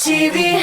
TV.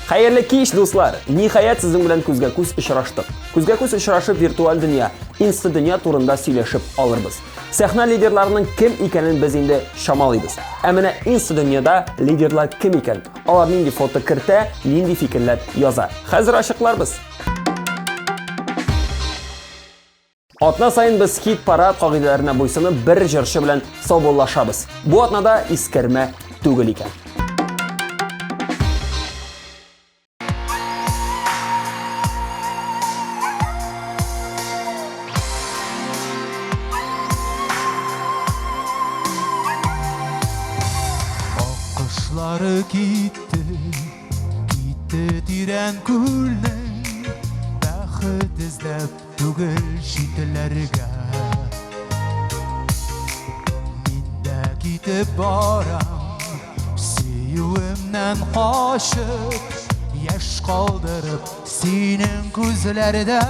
Хәерле кич, дуслар! Ниһаять, сезнең белән күзгә күз очраштык. Күзгә күз очрашып виртуаль дөнья, инста дөнья турында сөйләшеп алырбыз. Сәхнә лидерларының кем икәнен без инде чамалыйбыз. Ә менә инста дөньяда лидерлар кем икән? Алар нинди фото кертә, нинди фикерләр яза? Хәзер ачыкларбыз. Атна саен без хит-парад кагыйдәләренә буйсынып бер җырчы белән саубуллашабыз. Бу атнада искәрмә түгел икән. Аккошлары китте, китте тирән күлнең бәхет эзләп Түгел читләргә Мин дә китеп барам Сөюемнән качып Яшь калдырып синең күзләрдә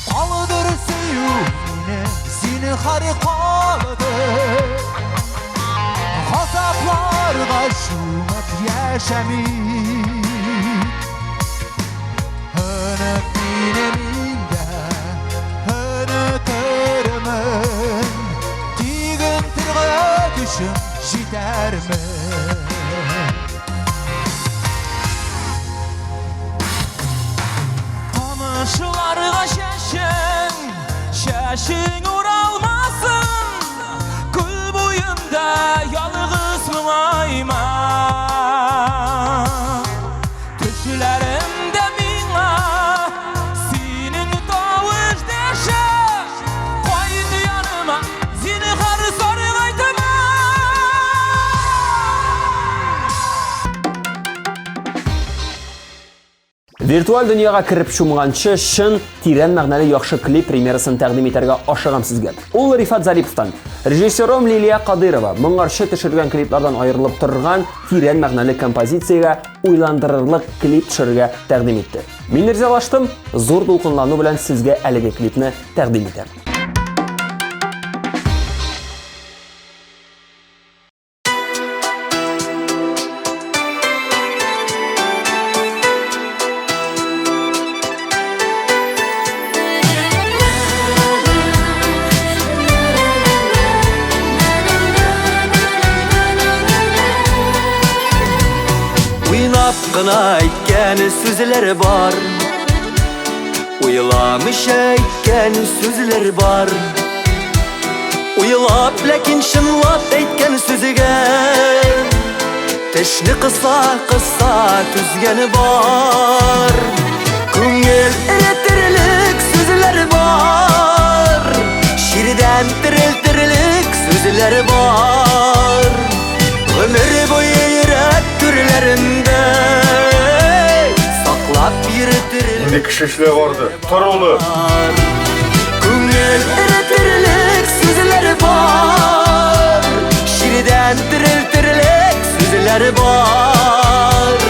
Калдыр сөю мине Зинһар калдыр Газапларга чумып яшәмим Оныт мине мин дә онытырмын Тик онытырга көчем җитәрме Камышларга чәчең, чәчең уралмасын, Күл буенда ялгыз моңайма. Төшләремдә миңа синең тавыш дәшә, Кайт яныма, зинһар саргайтма. Виртуаль дөньяга кереп чумганчы, чын, тирән мәгънәле яхшы клип премьерасын тәкъдим итәргә ашыгам сезгә. Ул Рифат Зариповтан. Режиссерым Лилия Кадырова моңарчы төшергән клиплардан аерылып торган тирән мәгънәле композициягә уйландырырлык клип төшерергә тәкъдим итте. Мин ризалаштым, зур дулкынлану белән сезгә әлеге клипны тәкъдим итәм. Уйнап кына әйткән сүзләр бар Уйламыйча әйткән сүзләр бар Уйлап, ләкин чынлап әйткән сүзгә Тешне кыса, кыса түзгәне бар Күңел эретерлек сүзләр бар Чирдән терелтерлек сүзләр бар Гомер буе йөрәк түрләрендә Саклап йөртерлек Инде кеше эшләп барды. Тор улым. Күңел эретерлек сүзләр бар Чирдән терелтерлек сүзләр бар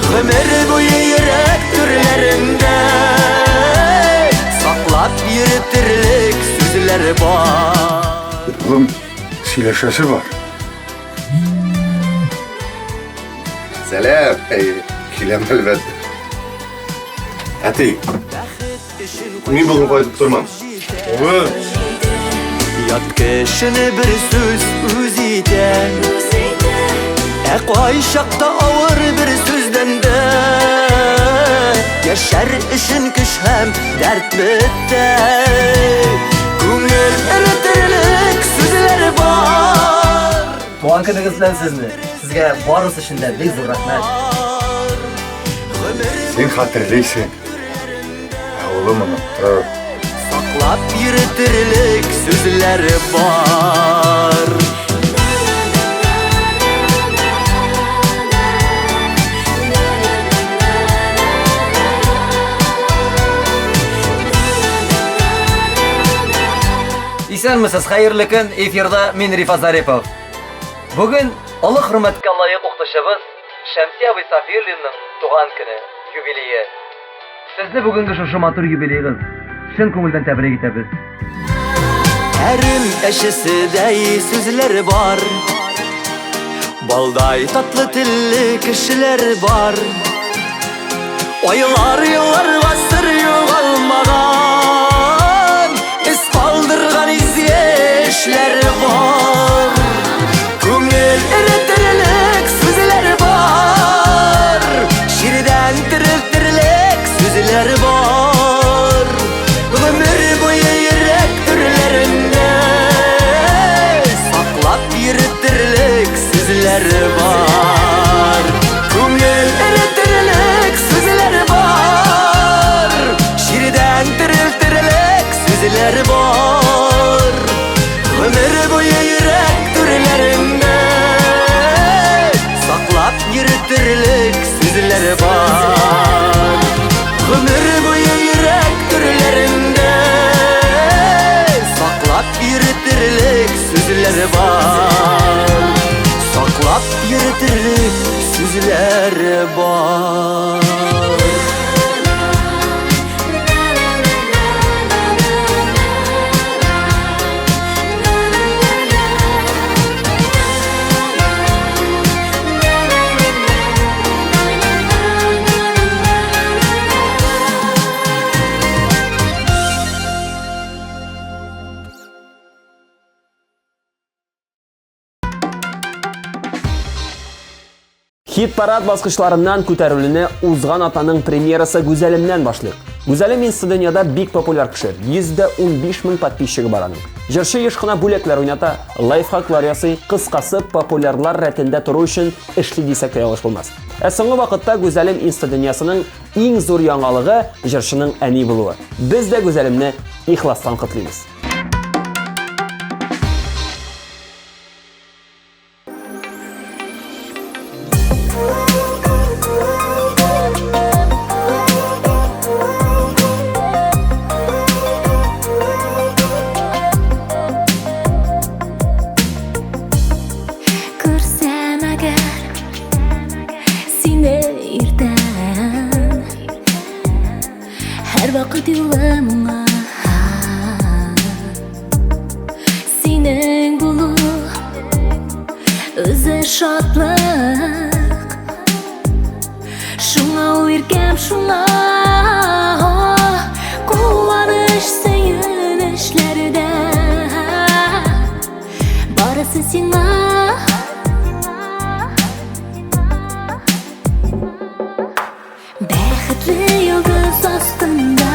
Гомер буе йөрәк түрләрендә Саклап йөртерлек сүзләр бар Улым, сөйләшәсе бар. Сәлам. Киләм әлбәттә. Әти, мин бүген кайтып тормам. Улым. Ят кешене бер сүз үз итә. Ә кайчакта авыр бер сүздән дә яшәр өчен көч һәм дәрт бетә. Күңел эретерлек сүзләр бар. Туган көнегез белән сезне! Сезгә барысы өчен дә бик зур рәхмәт. Син хәтерлисең. Ә улым онытты. Саклап йөртерлек сүзләре бар. Исәнмесез, хәерле көн. Эфирда мин Рифат Зарипов. Бүген олы хөрмәткә лаек укытучыбыз Шәмси абый Сафиуллинның туган көне, юбилее. Сезне бүгенге шушы матур юбилеегыз чын күңелдән тәбрик итәбез. Әрем әчеседәй сүзләр бар, Балдай татлы телле кешеләр бар. Айлар, еллар, гасыр югалмаган, Эз калдырган изге эшләр бар. Күңел эретерлек сүзләр бар, Чирдән терелтерлек сүзләр бар. Гомер буе йөрәк түрләрендә Саклап йөртерлек сүзләр бар. Күңел эретерлек сүзләр бар, Чирдән терелтерлек сүзләр бар. Гомер буе йөрәк түрләрендә Саклап йөртерлек сүзләр бар. Гомер буе йөрәк түрләрендә Саклап йөртерлек сүзләр бар. Саклап йөртерлек сүзләр бар. Хит-парад баскычларыннан күтәрелүне узган атнаның премьерасы Гүзәлемнән башлыйк. Гүзәлем инста дөньяда бик популяр кеше. 115 мең подписчигы бар аның. Җырчы еш кына бүләкләр уйната, лайфхаклар ясый, кыскасы, популярлар рәтендә тору өчен эшли дисәк тә ялгыш булмас. Ә соңгы вакытта Гүзәлем инста дөньясының иң зур яңалыгы җырчының әни булуы. Без дә Гүзәлемне ихластан котлыйбыз. Күрсәм әгәр сине иртән, һәрвакыт юлым уңа. Синең булу үзе шатлык, шуңа ул иркәм, шуңа куаныч, сөенечләрдә барысы сиңа. Бәхетле йолдыз астында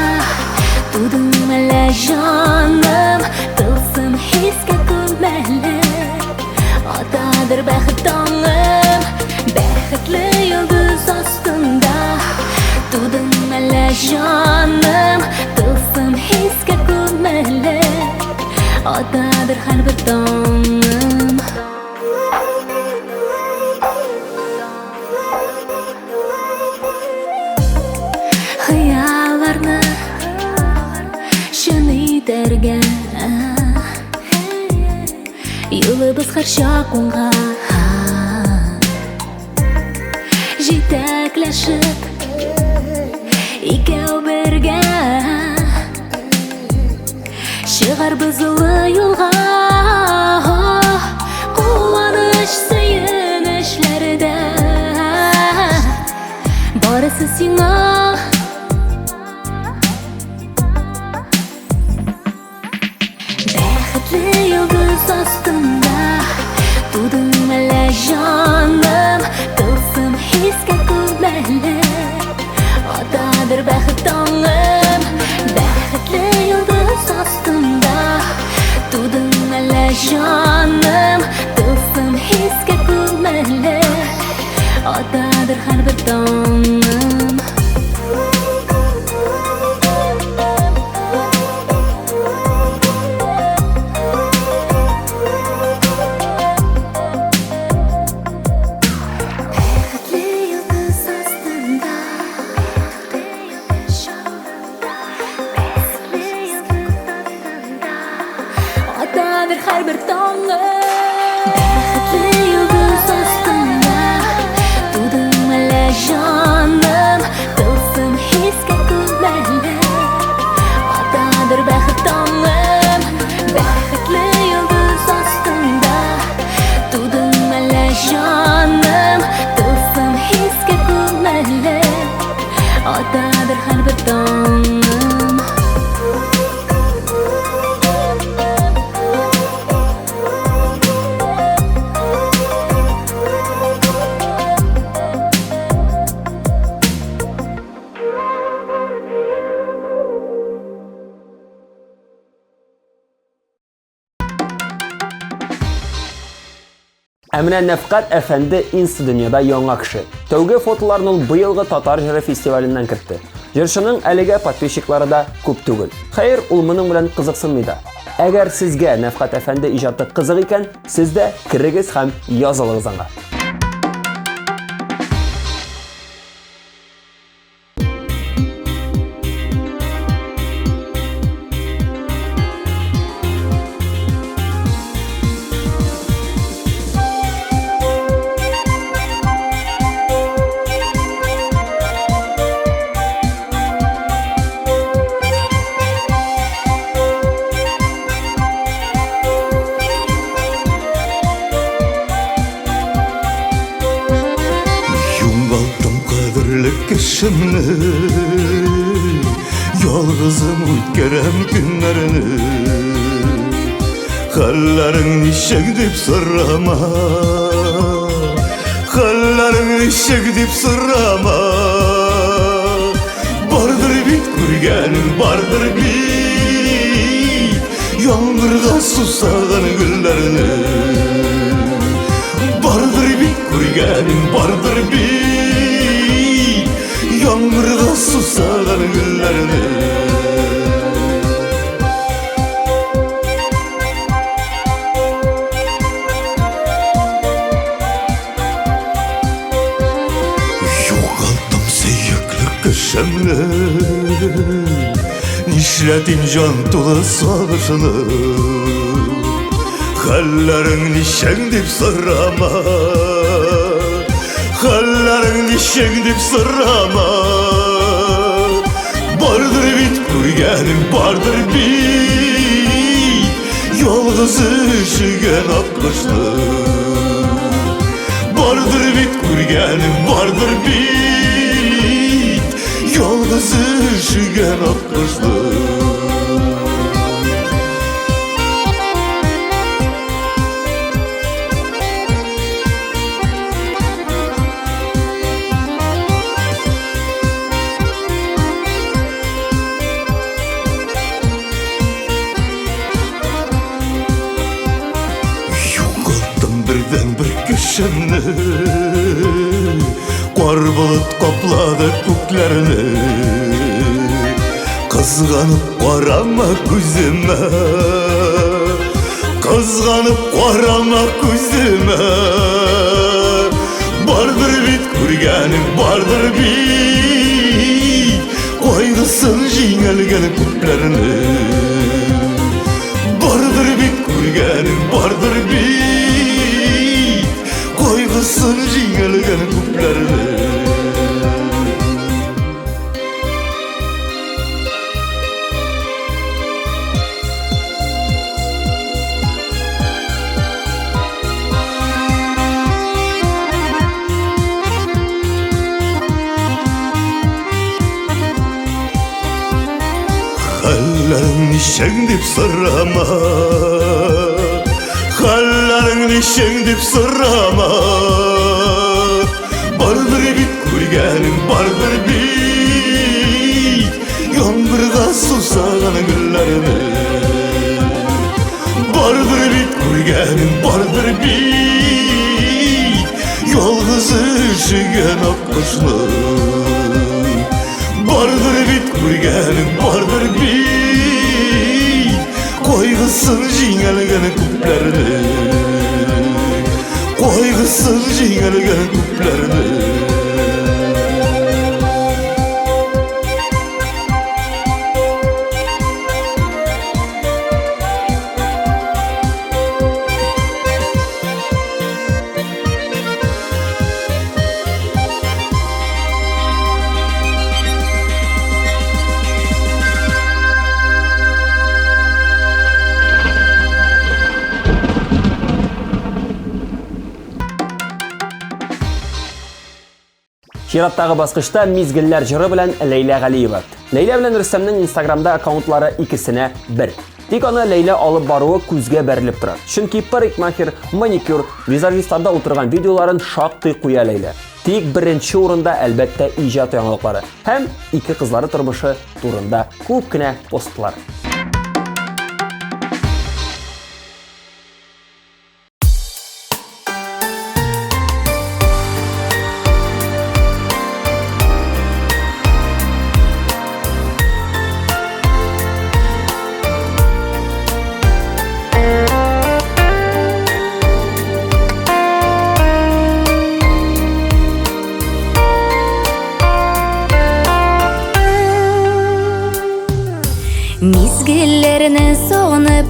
тудың әллә, җаным, Тылсым хискә күмелеп атадыр бәхет таңым. Бәхетле йолдыз астында тудың әллә, җаным, Тылсым хискә күмелеп атадыр һәрбер таңым. Хыялларны чын итәргә юлыбыз һәрчак уңга. Җитәкләшеп икәү бергә чыгарбыз олы юлга. Куаныч, сөенечләрдә барысы сиңа. Бәхетле йолдыз астында тудың әллә, җаным, Тылсым хискә күмелеп атадыр бәхет таңым. Бәхетле йолдыз астында тудың әллә, җаным, Тылсым хискә күмелеп атадыр һәрбер таңым. Бәхетле йолдыз астында, бәхетле йолдыз астында атадыр һәрбер таңым. Бәхетле Ә менә Нәфкать әфәнде инста дөньяда яңа кеше. Тәүге фотоларын ул быелгы Татар җыры фестиваленнән кертте. Җырчының әлегә подписчиклары да күп түгел. Хәер, ул моның белән кызыксынмый да. Әгәр сезгә Нәфкать әфәнде иҗаты кызык икән, сез дә керегез һәм язылыгыз аңа. Югалттым кадерле кешемне, Ялгызым үткәрәм көннәрне. Хәлләрең ничек дип сорама, Хәлләрең ничек дип сорама. Бардыр бит күргәнең, бардыр бит Яңгырга сусаган гөлләрне. Бардыр бит күргәнең, бардыр бит Яңгырга сусаган гөлләрне. Югалттым сөекле кешемне, Нишләтим җан тулы сагышны. Хәлләрең ничек дип сорама, Хәлләрең ничек дип сорама. Бардыр бит күргәнең, бардыр бит Ялгыз өшегән аккошны. Бардыр бит күргәнең, бардыр бит Ялгыз өшегән аккошны. Югалттым бердән-бер кешемне, Кар болыт каплады күкләрне. Кызганып карама күземә, Кызганып карама күземә. Бардыр бит күргәнең, бардыр бит Кайгысын җиңелгән күпләрне. Бардыр бит күргәнең, бардыр бит Кайгысын җиңелгән күпләрне. Хәлләрең ничек дип сорама, Хәлләрең ничек дип сорама. Бардыр бит күргәнең, бардыр бит Яңгырга сусаган гөлләрне. Бардыр бит күргәнең, бардыр бит Ялгыз өшегән аккошны. Бардыр бит күргәнең, бардыр бит Кайгысын җиңелгән күпләрне. Кайгысын җиңелгән күпләрне. Чираттагы баскычта Мизгелләр җыры белән Ләйлә Галиева. Ләйлә белән Рөстәмнең Инстаграмда аккаунтлары икесенә бер. Тик аны Ләйлә алып баруы күзгә бәрелеп тора. Чөнки парикмахер, маникюр, визажистларда утырган видеоларын шактый куя Ләйлә. Тик беренче урында, әлбәттә, иҗат яңалыклары һәм ике кызлары тормышы турында күп кенә постлар.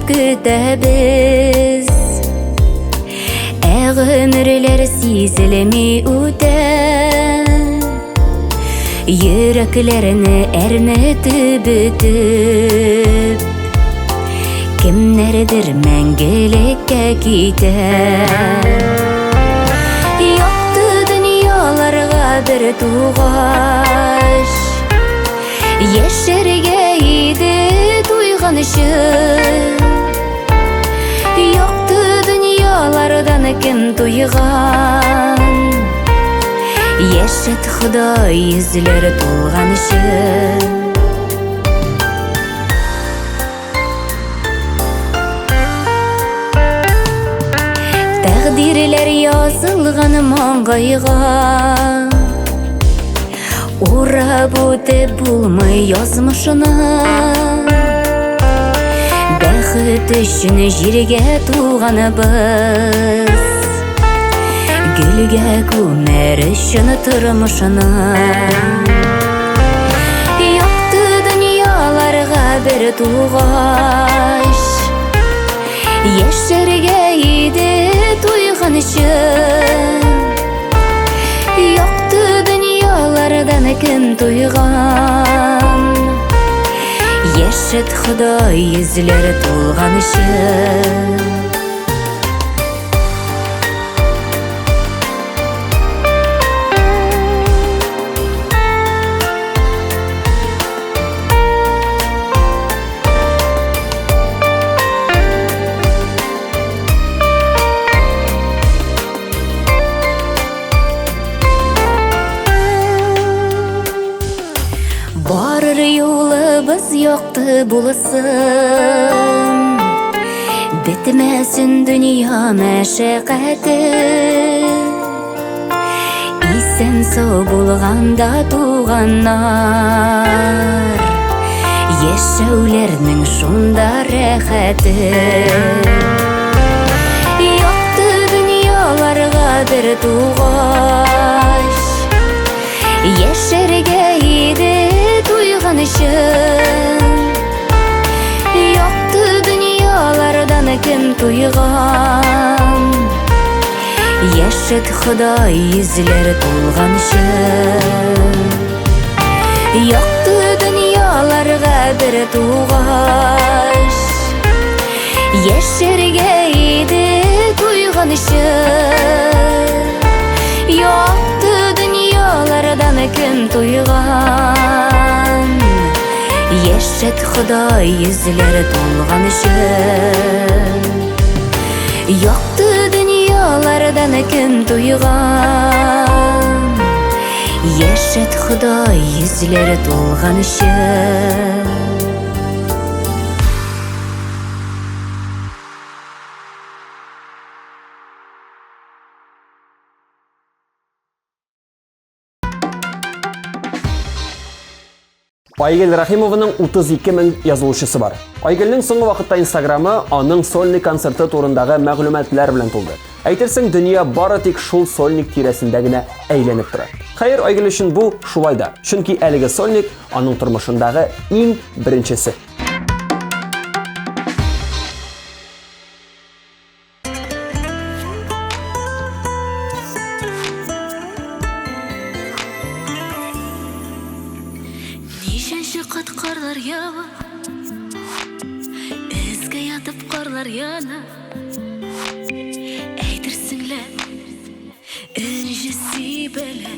көтәбез. Ә гомерләр сизелми үтә. Йөрәкләрне әрнетеп бөтеп, кемнәрдер мәңгелеккә китә. Якты дөньяларга бер тугач, яшәргә иде туйганчы. Якты дөньялардан кем туйган, яшәт Ходай йөзләре тулганчы. Тәкъдирләр язылган маңгайга, урап үтеп булмый язмышны. Бәхет өчен җиргә туганбыз, гөлгә күмәр өчен тормышны. Якты дөньяларга бер тугач, яшәргә иде туйганчы. Якты дөньялардан кем туйган, яшәт Ходай йөзләре тулганчы. Барыр юлыбыз якты булсын, бетмәсен дөнья мәшәкате. Исән сау булганда туганнар, яшәүләрнең шунда рәхәте. Якты дөньяларга бер тугач, яшәргә иде туйганчы. Якты дөньялардан кем туйган, яшәт Ходай йөзләре тулганчы. Якты дөньяларга бер тугач, яшәргә иде туйганчы. Якты дөньялардан кем туйган, яшәт Ходай йөзләре тулганчы. Якты дөньялардан кем туйган, яшәт Ходай йөзләре тулганчы. Айгөл Рәхимованың 32 мең язылучысы бар. Айгөлнең соңгы вакытта Инстаграмы аның сольный концерты турындагы мәгълүматлар белән тулды. Әйтерсең, дөнья бары тик шул сольник тирәсендә генә әйләнеп тора. Хәер, Айгөл өчен бу шулай да. Чөнки әлеге сольник аның тормышындагы иң беренчесе. Ничәнче кат карлар ява, Эзгә ятып карлар яна. Әйтерсең лә, энҗе сибәлә.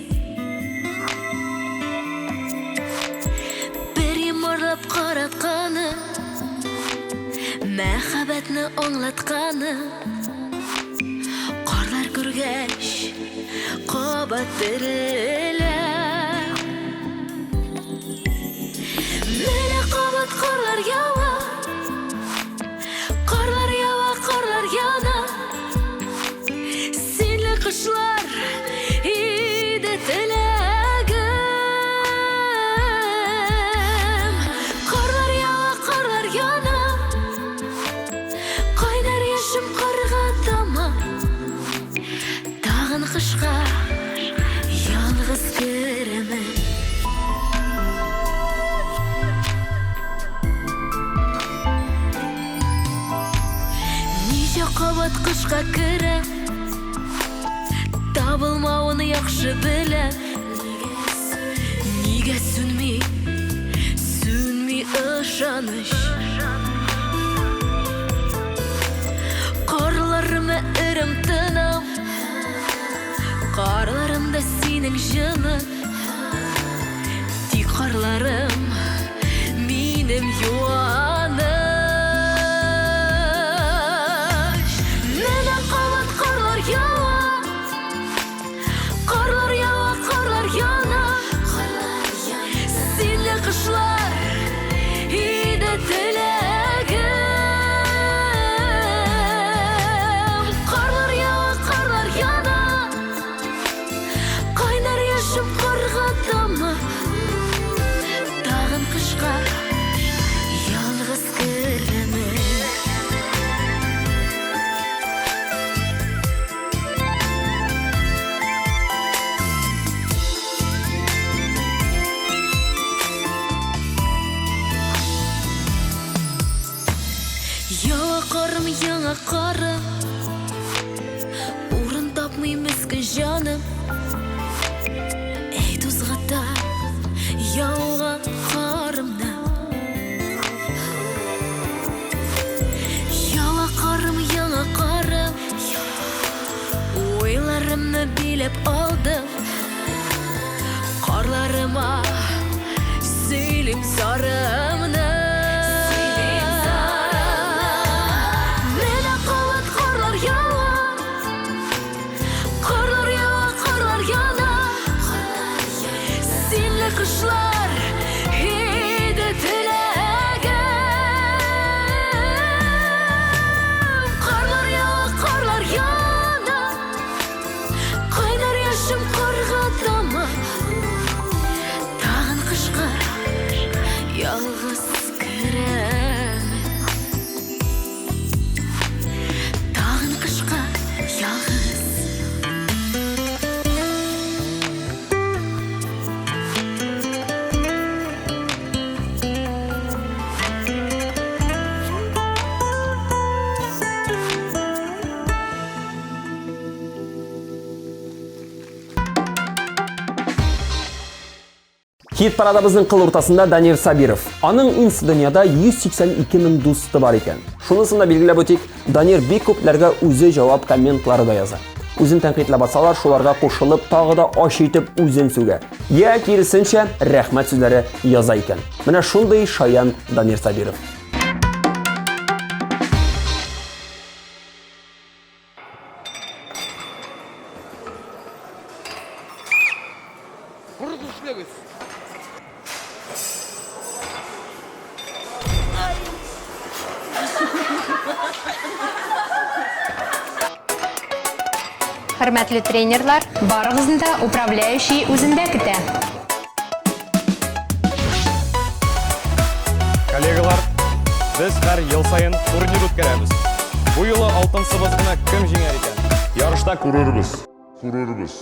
Бер йомарлап каратканы, Мәхәббәтне аңлатканы. Карлар күргәч, кабат терелә. Менә кабат карлар ява, Карлар ява, карлар яна. Синле кышлар иде теләгем. Карлар ява, карлар яна. Кайнар яшем карга тама. Тагын кышка ялгыз керәмен. кабат кышка керәм. Табылмавын яхшы беләм. Нигә сүнми, сүнми ышаныч? Карларыма эрем тынам. Карларымда синең җылы. Тик карларым минем юаныч. Менә кабат карлар ява. Карлар ява, карлар яна. Синле кышлар иде теләгем. Карлар ява, карлар яна. Кайнар яшем карга тама. Тагын кышка ялгыз керәмен. Яңа карым, яңа карым, урын тапмый мескен җаным. Әй тузгыта яуган карымны. Яңа карым, яңа карым, уйларымны биләп алды. Карларыма сөйлим зарымны. Менә кабат карлар ява. Карлар ява, карлар яна. Синле кышлар иде теләгем. Карлар ява, карлар яна. Кайнар яшем карга тама. Тагын кышка ялгыз керәмен. Тагын кышка ялгыз. Хит парадыбызның кыл уртасында Данир Сабиров. Аның инс дөньяда 182 мең дусты бар икән. Шунысын да билгеләп үтик, Данир бик күпләргә үзе җавап комментлары да яза. Үзен тәнкыйтьләп атсалар, шуларга кушылып, тагы да ачы итеп үзен сүгә. Я киресенчә, рәхмәт сүзләре яза икән. Менә шундый шаян Данир Сабиров. Хөрмәтле тренерлар, барыгызны да управляющий үзендә көтә. Коллегалар, без һәр ел саен турнир үткәрәбез. Бу юлы алтынсыбыз гына кем җиңәр икән? Ярышта күрербез. Күрербез.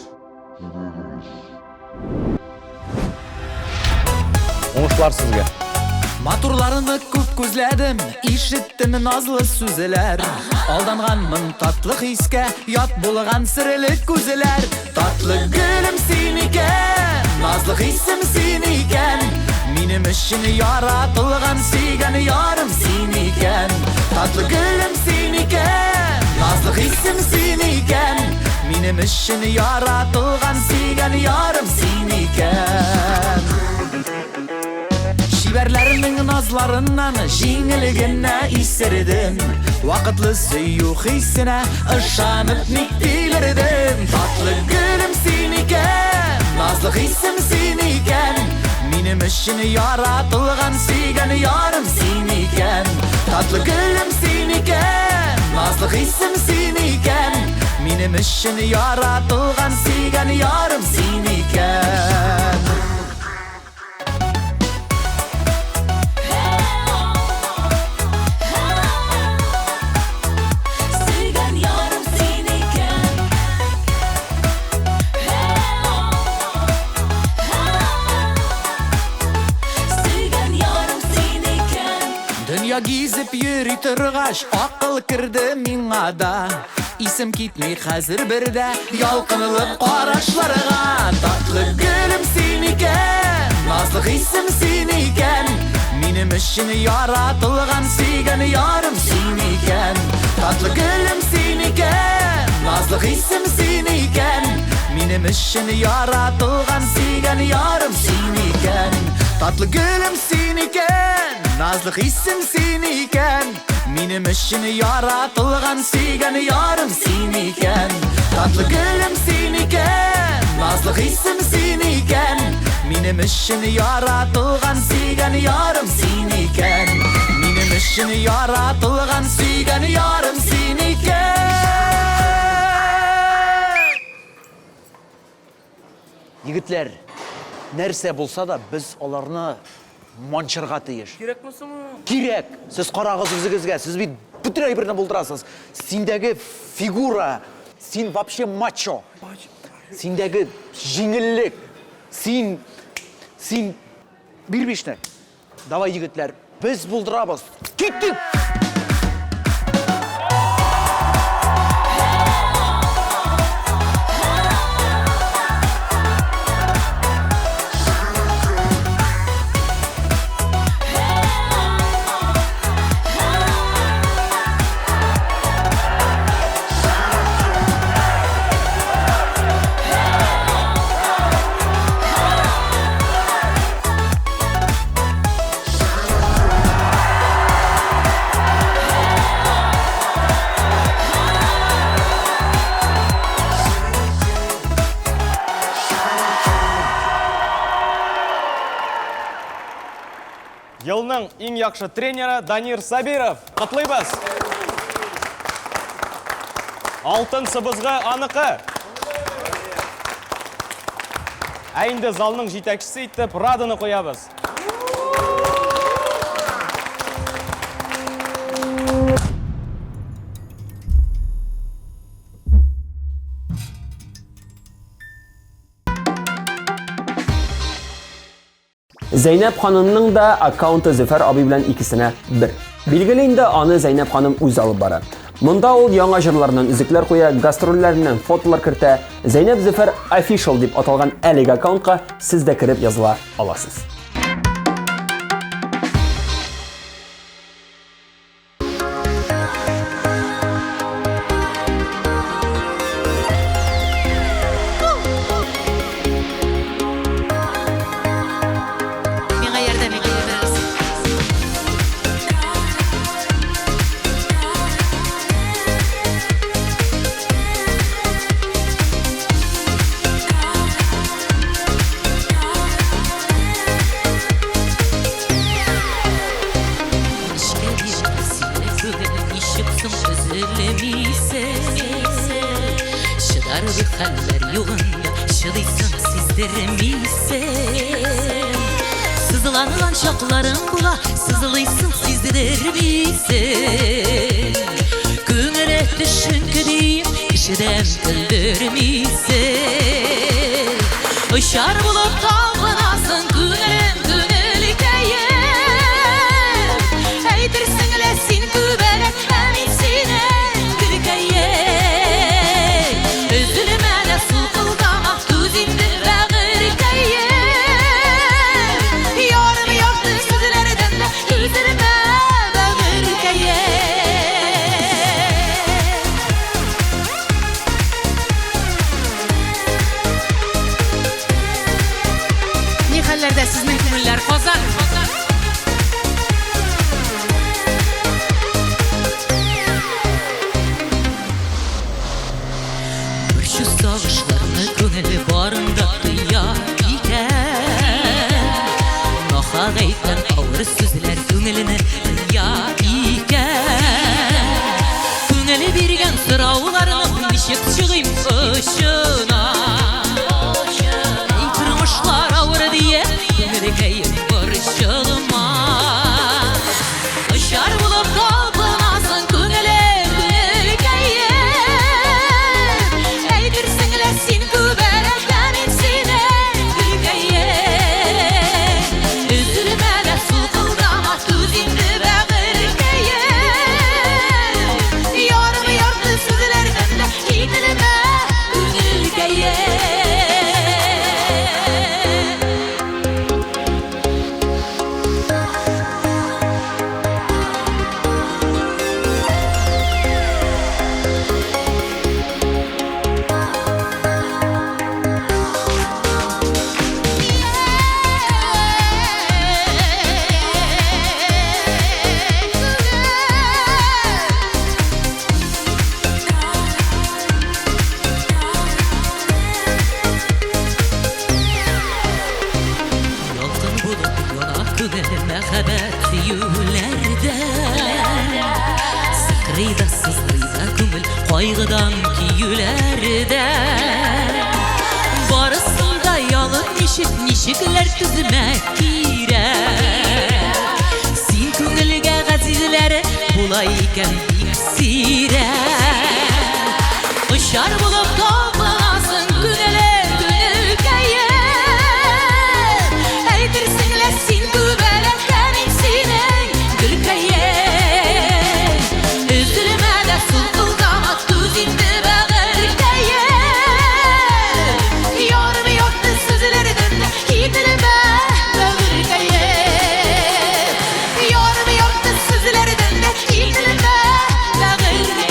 Уңышлар сезгә! Матурларны күп күзләдем, ишеттем назлы сүзләр. Алданганмын татлы хискә, ят булган серле күзләр. Татлы гөлем син икән, назлы хисем син икән. Минем өчен яратылган сөйгән ярым син икән. Татлы гөлем син икән, назлы хисем син икән. Минем өчен яратылган сөйгән ярым син икән. Чибәрләрнең назларыннан җиңел генә исердем. Вакытлы сөю хисенә ышанып ник тилердем. Татлы гөлем син икән, назлы хисем син икән. Минем өчен яратылган сөйгән ярым син икән. Татлы гөлем син икән, назлы хисем син икән. Минем өчен яратылган сөйгән ярым син икән. Сөйгән ярым син икән. Сөйгән ярым син икән. Дөнья гизеп йөр Йөри торгач, акыл керде миңа да. Исем китми хәзер бер дә ялкынлы карашларга. Татлы гөлем син икән, назлы хисем син икән. Минем өчен яратылган сөйгән ярым син икән. Татлы гөлем син икән, назлы хисем син икән. Минем өчен яратылган сөйгән ярым син икән. Татлы гөлем син икән, назлы хисем син икән. Минем өчен яратылган сөйгән ярым син икән. Татлы гөлем син икән, назлы хисем син икән. Минем өчен яратылган сөйгән ярым син икән. Минем өчен яратылган сөйгән ярым син икән. Егетләр, нәрсә булса да, без аларны манчырга тиеш. Кирәкме соң ул? Кирәк! Сез карагыз үзегезгә, сез бит бөтен әйберне булдырасыз. Синдәге фигура, син вообще мачо. Синдәге җиңеллек, син, син, бир бишне. Давай, егетләр, без булдырабыз. Киттек! Елның иң яхшы тренеры Данир Сабиров. Котлыйбыз! Алтын сыбызгы аныкы. Ә инде залның җитәкчесе итеп Раданы куябыз. Зәйнәб ханымның да аккаунты Зөфәр абый белән икесенә бер. Билгеле инде, аны Зәйнәб ханым үзе алып бара. Монда ул яңа җырларыннан өзекләр куя, гастрольләреннән фотолар кертә. Зәйнәб Зөфәр Official дип аталган әлеге аккаунтка сез дә кереп языла аласыз. Миңа ярдәм итегез. Ничек соң өзелмисең? Чыдарлык хәлләр югында чыдыйсың, сиздермисең. Сызланган чакларың була, сызлыйсың, сиздермисең. Күңеле төшенке диеп, кешедән көлдермисең. Очар булып талпынасың, күңелем, күңелкәем. Әйтерсең лә син күбәләк, ә мин синең гөлкәем. Өзелмә дә сулкылдама, түз инде бәгырькәем. Ярым ярты сүзләрдән дә өзелмә бәгырькәем. Ни хәлләрдә сезнең күңелләр, Казан? Борчу сагышларны күңеле барында тоя икән. Нахак әйткән авыр сүзләр күңелене тыя икән. Күңеле биргән сорауларның ничек чыгыйм очына? Эй, тормышлар авыр дия, күңелкәем борчыла. Ничек, ничекләр түзмәк кирәк. Син күңелгә газизләре була икән бик сирәк. Очар булып талпынасың күңелем, күңелкәем. Әйтерсең лә син күбәләктә мин синең гөлкәем. Өзелмә дә сулкылдама, түз инде бәгырькәем. Ярым ярты сүзләрдән дә кителмә, бәгырькәем. Ярым ярты сүзләрдән дә кителмә, бәгырькәем.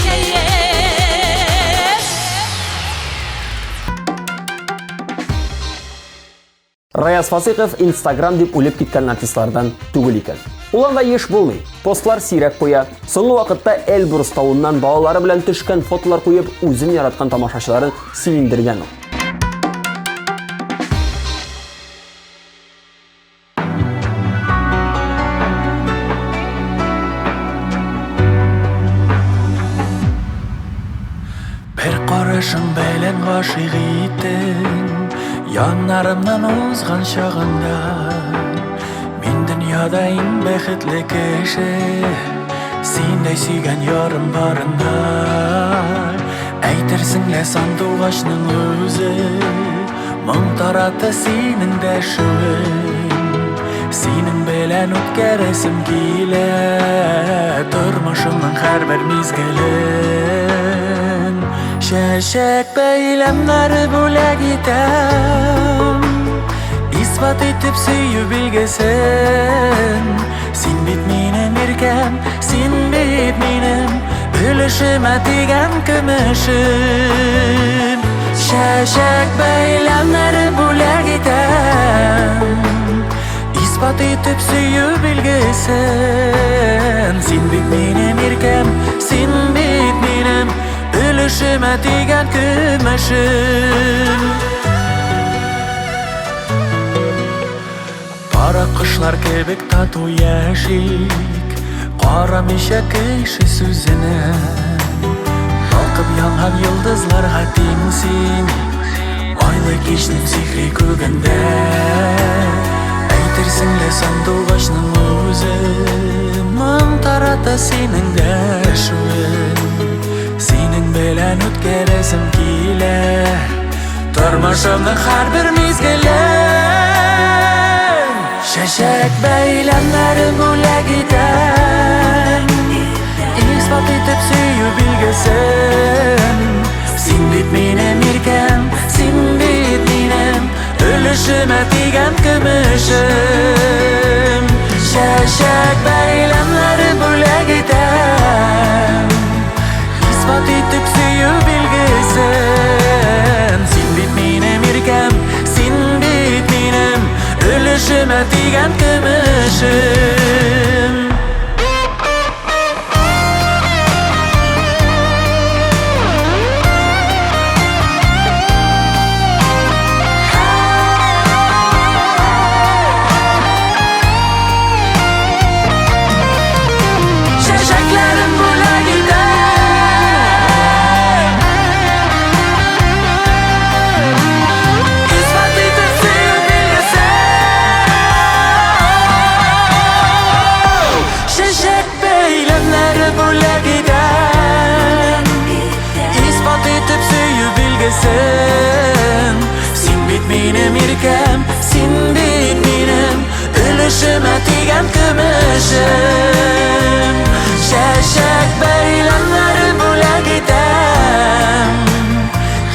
Раяз Фасыйков Инстаграм дип үлеп киткән артистлардан түгел икән. Ул анда еш булмый, постлар сирәк куя. Соңгы вакытта Эльбрус тавыннан балалары белән төшкән фотолар куеп, үзен яраткан тамашачыларын сөендергән ул. Бер карашың белән гашыйк иттең, Яннарымнан узган чагында. Мин дөньяда иң бәхетле кеше, Синдәй сөйгән ярым барында. Әйтерсең лә сандугачның үзе, Моң таратты синең дәшүең. Синең белән үткәрәсем килә Тормышымның һәрбер мизгелен. Чәчәк бәйләмнәре бүләк итәм, Исбат итеп сөю билгесен. Син бит минем иркәм, син бит минем Өлешемә тигән көмешем. Чәчәк бәйләмнәре бүләк итәм, Исбат итеп сөю билгесен. Син бит минем иркәм, син бит минем Өлешемә тигән көмешем. Кара кошлар кебек тату яшик, Карамыйча кеше сүзенә. Балкып янган йолдызларга тиң син, Айлы кичнең сихри күгендә. Әйтерсең лә сандугачның үзе, Моң тарата синең дәшүең. Синең белән үткәрәсем килә Тормышымның һәрбер мизгелен. Чәчәк бәйләмнәре бүләк итәм, Исбат итеп сөю билгесен. Син бит минем иркәм, син бит минем Өлешемә тигән көмешем. Чәчәк бәйләмнәре бүләк итәм, Исбат итеп сөю билгесен. Син бит минем иркәм, син бит минем Өлешемә тигән көмешем. Чәчәкләрем бүләк итәм, Исбат итеп сөю билгесен. Чәчәк бәйләмнәре бүләк итәм, Исбат итеп сөю билгесен. Син бит минем иркәм, син бит минем Өлешемә тигән көмешем. Чәчәк бәйләмнәре бүләк итәм,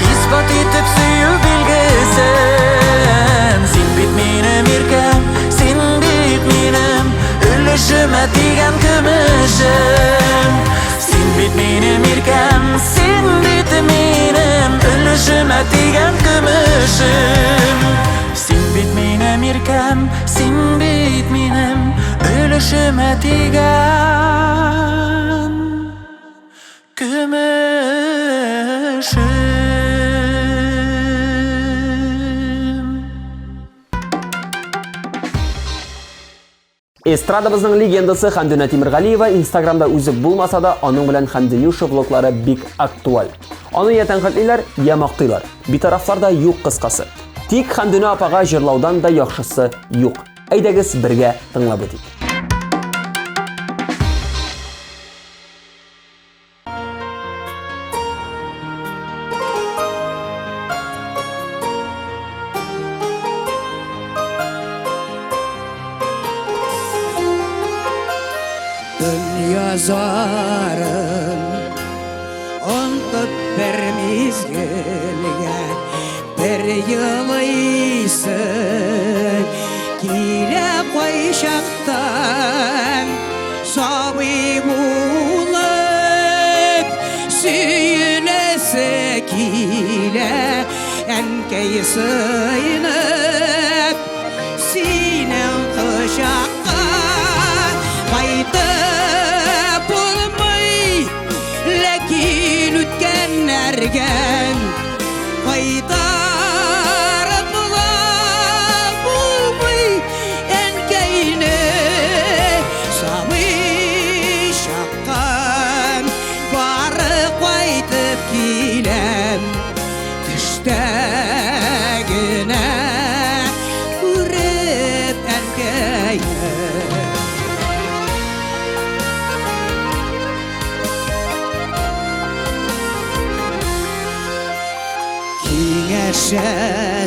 Исбат итеп сөю билгесен. Син бит минем иркәм, син бит минем Өлешемә тигән көмешем. Син бит минем иркәм, син бит минем Өлешемә тигән көмешем. Син бит минем иркәм, син бит минем Өлешемә тигән көмешем. Эстрадабызның легендасы Хәмдүнә Тимергалиева Инстаграмда үзе булмаса да, аның белән Хәмдүнюша влоглары бик актуаль. Аны я тәнкыйтьлиләр, я мактыйлар. Битарафлар да юк кыскасы. Тик Хәмдүнә апага җырлаудан да яхшысы юк. Әйдәгез бергә тыңлап үтик. Дөнья зарын онтып бер мизгелгә бер елыйсы килә кайчактан сабый булып сөеләсе килә әнкәй сыенып синең кочакка кайтып булмый ләкин үткәннәргә кайтарып була булмый әнкәйне сабый чакка бары кайтып киләм төштә генә күреп әнкәйне.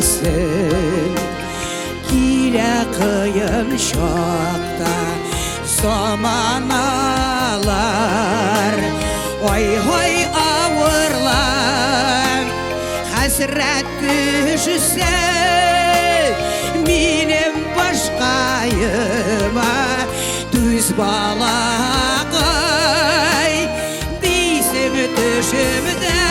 Киңәшәсең килә кыен чакта заманалар ай-һай авырлар хәсрәт төшсә минем башкаема түз балакай дисең төшемдә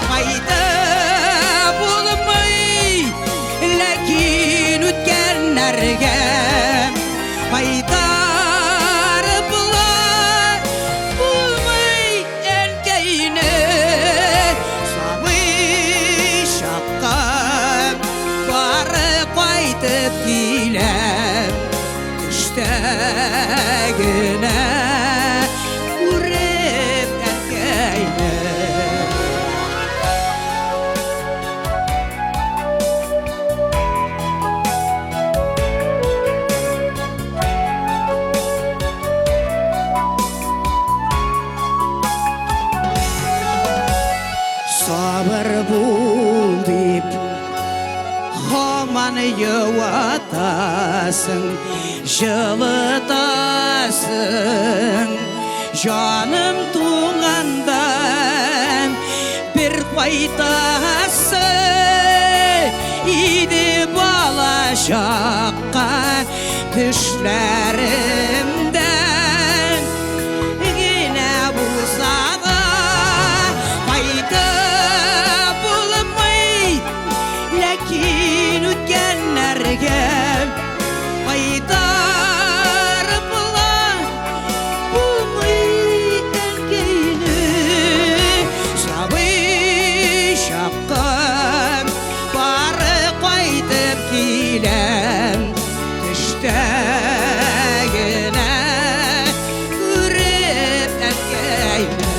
кайтып булмый ләкин үткәннәргә кайтарып була булмый әнкәйне сабый чакка бары кайтып киләм төштә генә күреп әнкәйне. Сабыр бул дип һаман юатасың, җылытасың. Җаным туңганда бер кайтасы иде бала чакка төшләремдә генә булса да кайтып булмый, ләкин үткәннәргә кайтарып була булмый әнкәйне сабый чакка бары кайтып киләм төштә генә күреп әнкәйне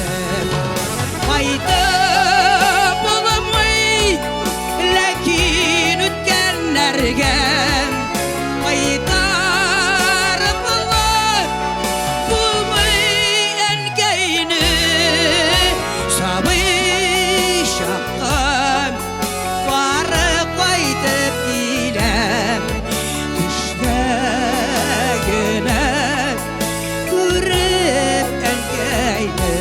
кайтып булмый ләкин үткәннәргә кайтарып була булмый әнкәйне сабый чакка бары кайтып киләм төштә генә күреп әнкәйне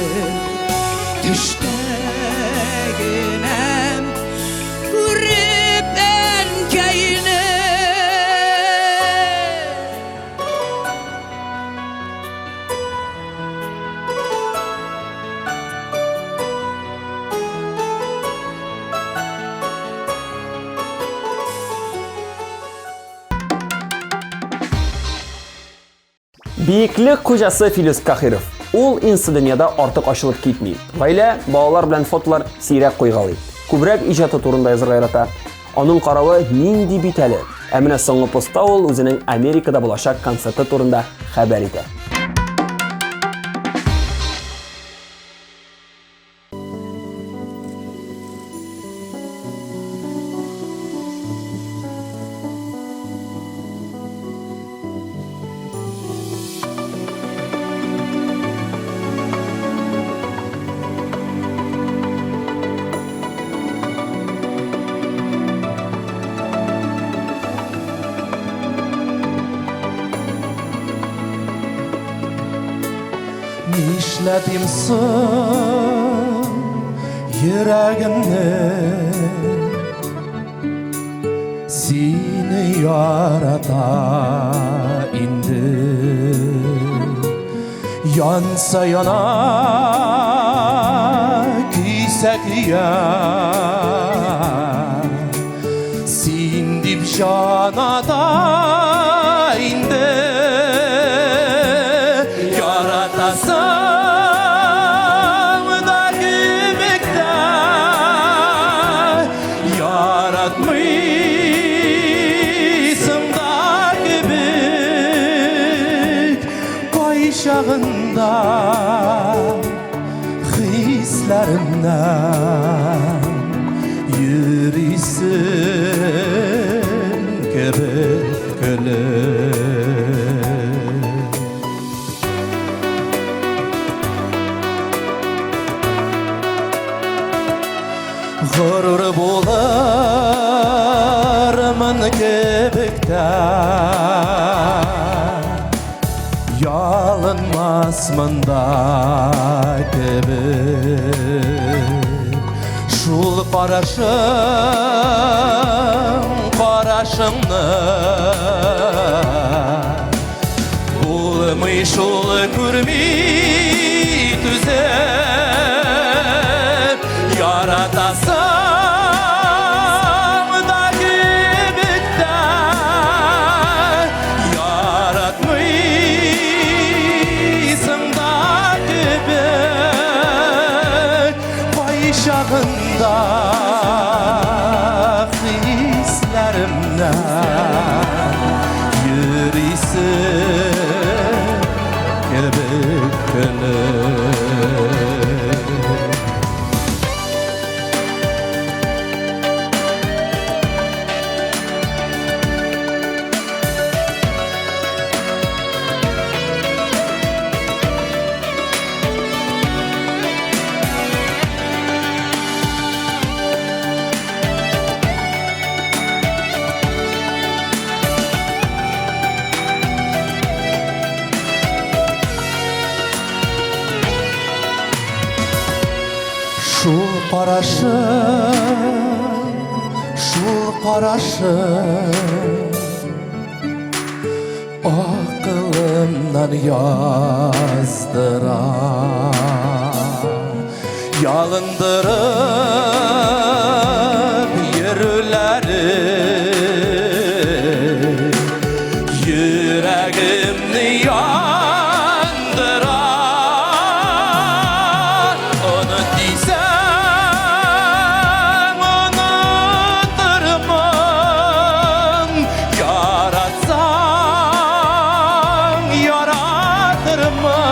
төштә генә күреп әнкәйне. Биеклек хуҗасы Филүс Кахиров. Ул инста дөньяда артык ачылып китми. Гаилә, балалар белән фотолар сирәк куйгалый. Күбрәк иҗаты турында язарга ярата. Аның каравы нинди бит әле. Ә менә соңгы постта ул үзенең Америкада булачак концерты турында хәбәр итә. Нишләтим соң йөрәгемне? Сине ярата инде. Янса яна, көйсә көя. Син дип җан ата инде. Яратасың да кебек тә, яратмыйсың да кебек. Кайчагында хисләремнән йөрисең кебек көлеп. Горур булырмын кебек тә, ялынмасмын да кебек. Шул карашың, карашыңны булмый шул күрми түзеп. Яратасың да кебек тә, яратмыйсың да кебек. Кайчагында хисләремнән йөрисең кебек көлеп. Шул карашың, шул карашың акылымнан яздыра. Ялындырып йөрүләре йөрәгемне яндыра. Оныт дисәң, онытырмын, яратсаң, яратырмын.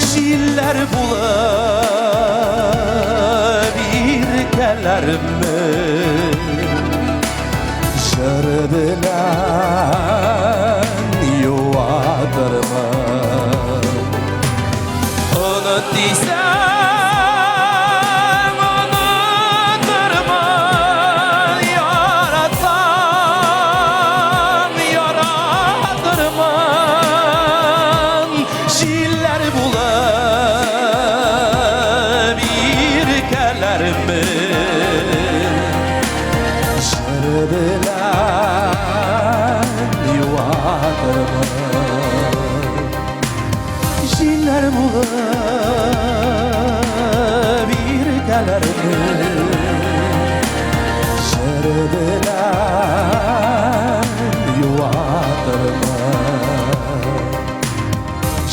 Җилләр булып иркәләрмен, җыр белән юатырмын. Оныт дисәң, онытырмын, яратсаң, яратырмын. Җилләр булып иркәләрмен, җыр белән юатырмын. Җилләр булып иркәләрмен, җыр белән юатырмын.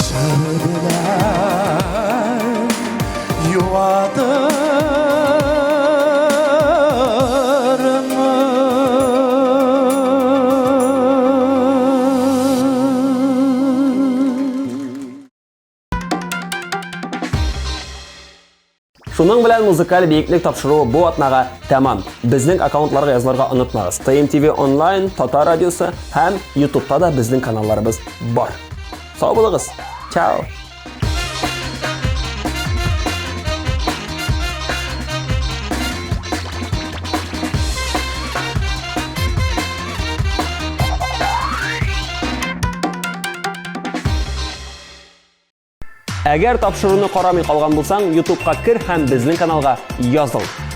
Җыр белән юатырмын. Шуның белән музыкаль биеклек тапшыруы бу атнага тәмам. Безнең аккаунтларга язылырга онытмагыз. ТМТВ онлайн, Татар радиосы һәм YouTube'та да безнең каналларыбыз бар. Сау булыгыз. Чао. Әгәр тапшыруны карамый калган булсаң, YouTubeка кер һәм безнең каналга языл.